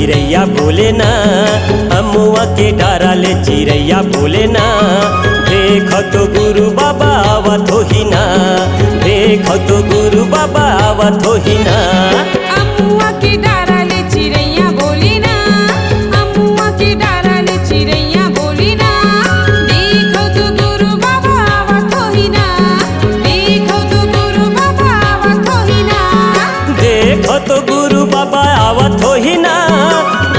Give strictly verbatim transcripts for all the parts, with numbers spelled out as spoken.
चिरैया बोले ना, अमुआ के डारा ले चिरैया बोले ना, देखो तो गुरु बाबा आवत होही ना, देखो तो गुरु बाबा आवत होही ना। अमुआ के डारा ले चिरैया बोले ना, अमुआ के डारा ले चिरैया बोले ना, देखो तो गुरु बाबा आवत होही ना, देखो तो गुरु बाबा आवत होही ना। देखो तो गुरु बाबा आवत होही ना,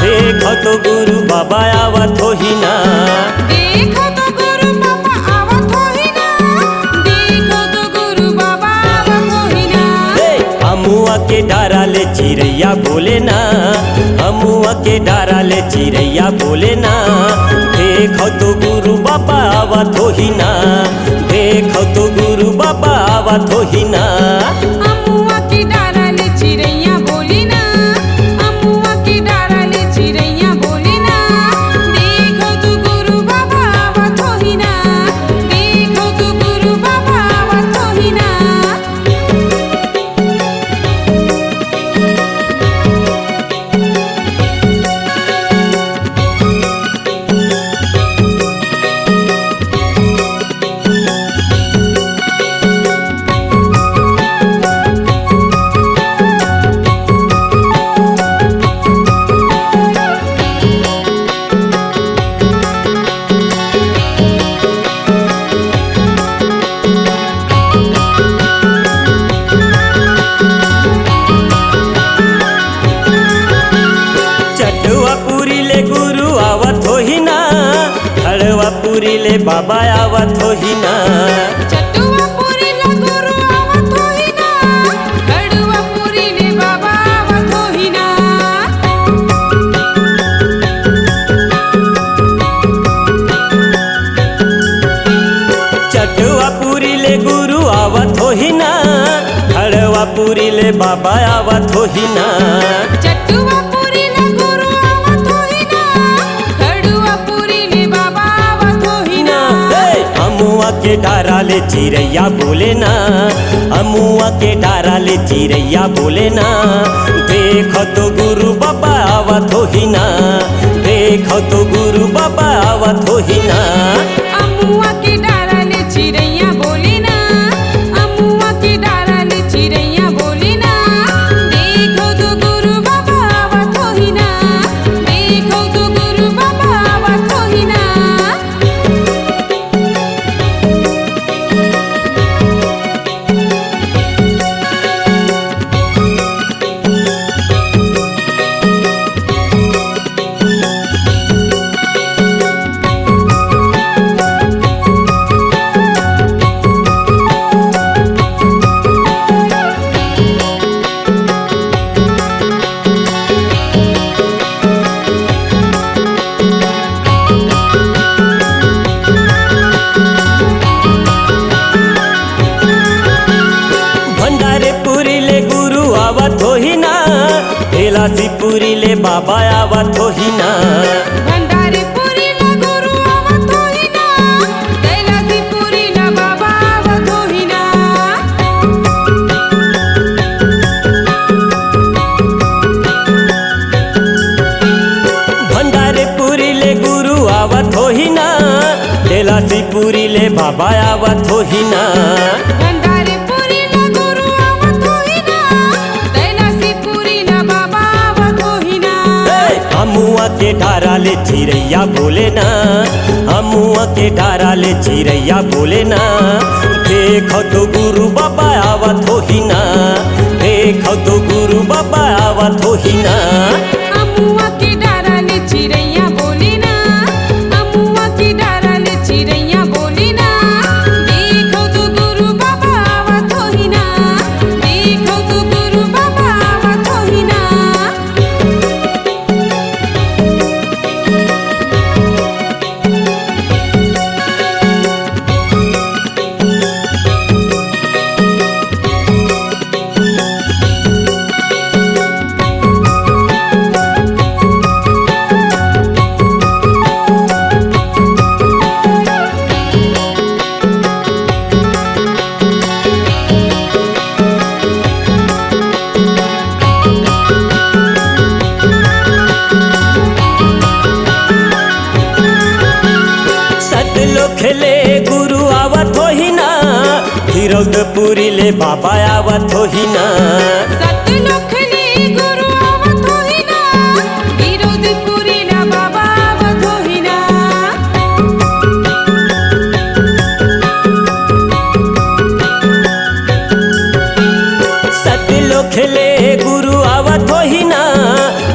देखो तो गुरु बाबा आवत होही ना। देखो तो गुरु बाबा आवत होही ना, देखो तो गुरु बाबा आवत होही ना। ए, अमुआ के डारा ले चिरैया बोले ना, अमुआ के डारा ले चिरैया बोले ना, देखो तो गुरु बाबा आवत होही ना, देखो तो गुरु बाबा आवत होही ना। अमुआ के डारा ले चिरैया बोले ना, अमुआ के डारा ले चिरैया बोले ना, देखो तो गुरु बाबा आवत होही ना, देखो तो गुरु बाबा आवत होही ना। चटवा पूरी ले गुरु आवत होही ना, खड़वा पूरी ले बाबा आवत होही ना। चटवा पूरी ले गुरु आवत होही ना, खड़वा पूरी ले बाबा आवत होही ना। चटवा पूरी ले गुरु आवत होही ना, खड़वा पूरी ले बाबा आवत होही ना। चटवा पूरी ले गुरु आवत होही ना, खड़वा पूरी ले बाबा आवत होही ना। ए, अमुआ के डारा ले चिरैया बोले ना, अमुआ के डारा ले चिरैया बोले ना, देखो तो गुरु बाबा आवत होही ना, देखो तो गुरु बाबा आवत होही ना। अमुआ के डारा ले चिरैया बोले ना, अमुआ के डारा ले चिरैया बोले ना, देखो तो गुरु बाबा आवत होही ना, देखो तो गुरु बाबा आवत होही ना। भंडारे पूरी ले गुरु आवत होही ना, बेलासी पूरी ले बाबा आवत होही ना। भंडारे पूरी ले गुरु आवत होही ना, बेलासी पूरी ले बाबा आवत होही ना। भंडारे पूरी ले गुरु आवत होही ना, बेलासी पूरी ले बाबा आवत होही ना। भंडारे पूरी ले गुरु आवत होही ना, बेलासी पूरी ले बाबा आवत होही ना। ए, अमुआ के डारा ले चिरैया बोले ना, अमुआ के डारा ले चिरैया बोले ना, देखो तो गुरु बाबा आवत होही ना, देखो तो गुरु बाबा आवत होही ना। अमुआ के डारा ले चिरैया बोले ना, अमुआ के डारा ले चिरैया बोले ना, देखो तो गुरु बाबा आवत होही ना, देखो तो गुरु बाबा आवत होही ना। ए बाबा आवत होही ना। सतलोखनी गुरु आवत होही ना। गिरौदपुरी ला बाबा आवत होही ना। सतलोख ले गुरु आवत होही ना।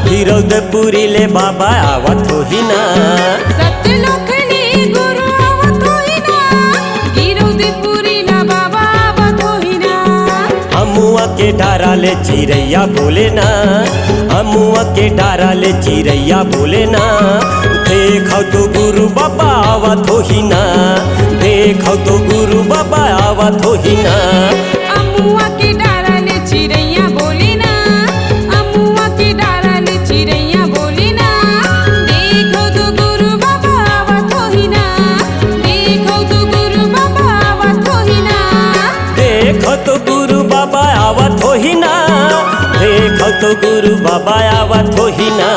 गिरौदपुरी ले बाबा आवत होही ना। सतलोखनी गुरु आवत होही ना। गिरौदपुरी ला बाबा आवत होही ना। अमुआ के डारा ले चिरैया बोले ना। अमुआ के डारा ले चिरैया बोले ना। देखव तो गुरु बाबा आवत होही ना। देखव तो गुरु बाबा आवत होही ना। अमुआ के डारा ले चिरैया बोले ना। अमुआ के डारा ले चिरैया बोले ना। देखव तो गुरु बाबा आवत होही ना। देखव तो गुरु बाबा आवत होही ना। देखव तो गुरु बाबा आवत होही ना। देखव तो गुरु बाबा आवत होही ना।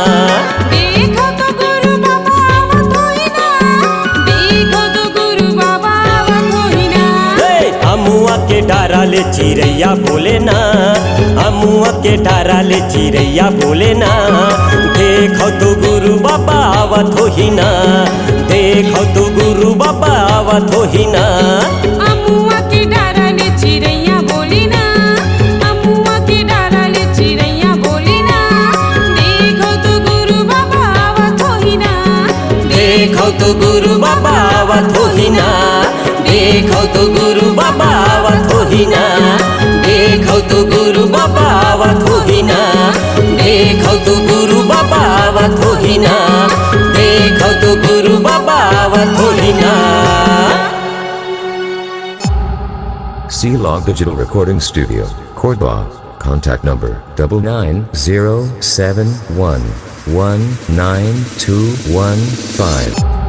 देखव तो गुरु बाबा आवत होही ना। देखव तो गुरु बाबा आवत होही ना। हे, अमुआ के डारा ले चिरैया बोले ना। अमुआ के डारा ले चिरैया बोले ना। देखव तो गुरु बाबा आवत होही ना। देखव तो गुरु बाबा आवत होही ना। अमुआ के डारा ले चिरैया बोले ना। अमुआ के डारा ले चिरैया बोले ना। देखव तो गुरु बाबा आवत होही ना। देखव तो गुरु बाबा आवत होही ना। देखव तो गुरु बाबा आवत होही ना। देखव तो गुरु बाबा आवत होही ना। देखव तो गुरु बाबा आवत होही ना। देखव तो गुरु बाबा आवत होही ना। C Log Digital Recording Studio, Cordoba. Contact number double nine zero seven one one nine two one five.